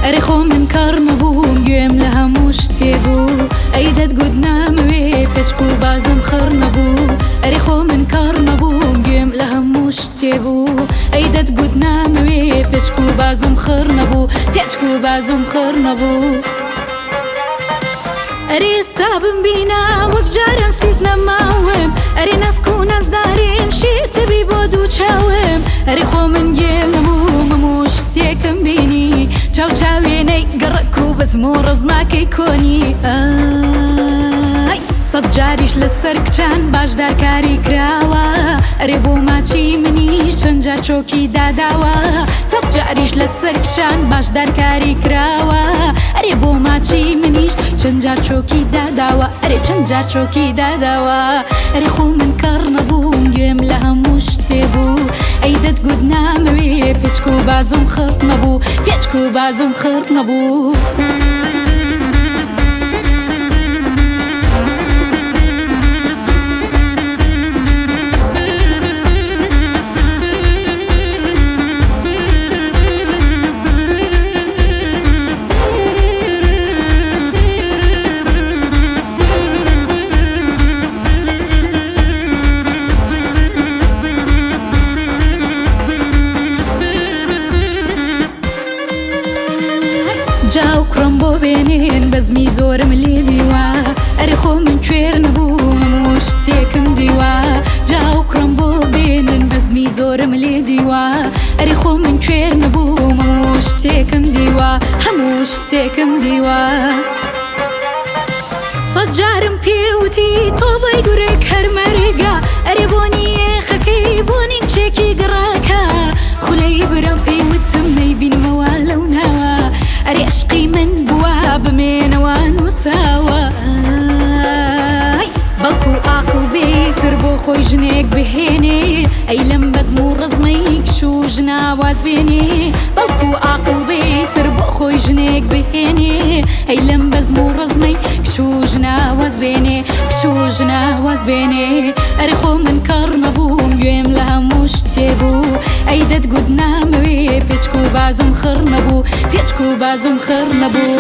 ئەرێ خۆ من کەڕ نەبووم گوێم لە هەموو شتێ بوو، ئەی دەتگوت نامەوێ پێچک و بازوم خڕ نەبوو. ئەرێ خۆ من کەڕ نەبووم گوێم لە هەموو شتێ بوو، ئەی دەتگوت نامەوێ پێچک و بازوم خڕ نەبوو، پێچک و بازوم خڕ نەبوو. ئەرێ ئێستا بمبینە وەک جاران سیس نەماوم، ئەرێ ناسک و نازداریم شێتەبی بۆ دوو چاوم. ئەرێ خۆ من گێل نەبووم هەموو شتێکم بینی، چاو چاوێنەی گەڕەک و بەزم و ڕەزماکەی کۆنی. ئای سەد جاریش لەسەر کچان باشدارکاری کراوە، ئەرێ بۆ ماچی منیش چەند جار چۆکی داداوە. سەد جاریش لەسەر کچان باشدارکاری کراوە، ئەرێ بۆ ماچی منیش چەند جار چۆکی داداوە، ئەرێ چەند جار چۆکی داداوە. ئەرێ خۆ من کەڕ نەبووم گوێم لە هەموو شتێ بوو، ئەی دەتگوت نامەوێ پێچک و بازوم خڕ نەبوو، پێچک و بازوم خڕ نەبوو. جاو کوڕم بۆ بێنێن بەزمی زۆرم لێ دیوە، ئەرێ خۆ من کوێر نەبووم هەموو شتێکم دیوە. جاو کوڕم بۆ بێنن بەزمی زۆرم لێ دیوە، ئەرێ خۆ من کوێر نەبووم هەموو شتێکم دیوە، هەموو شتێکم دیوە. سەد جارم پێوتی تۆبەی گورگ هەر مەرگە، ئەرێ بۆنی یەخەکەی بۆنی کچێکی گڕەکە. خولەی برام پێی وتم نەیبینمەوە لەو ناوە، ئەرێ عشقی من بووە بمێنەوە نووساوە. بەڵکو ئاقڵ بێتر بۆ خۆی ژنێک بهێنێ، ئەی لەم بەزم و ڕەزمەی کچ و ژنا واز بێنێ. بەڵکو ئاقڵ بێتر بۆ خۆی ژنێک بهێنێ، ئەی لەم بەزم و ڕەزمەی کچ و ژنا واز بێنێ، کچ و ژنا واز بێنێ. ئەرێ خۆ من کەڕ نەبووم گوێم لە هەموو شتێ بوو، ئەی دەتگوت نامەوێ پێچک و بازوم خڕ نەبوو، پێچک و بازوم خڕ نەبوو.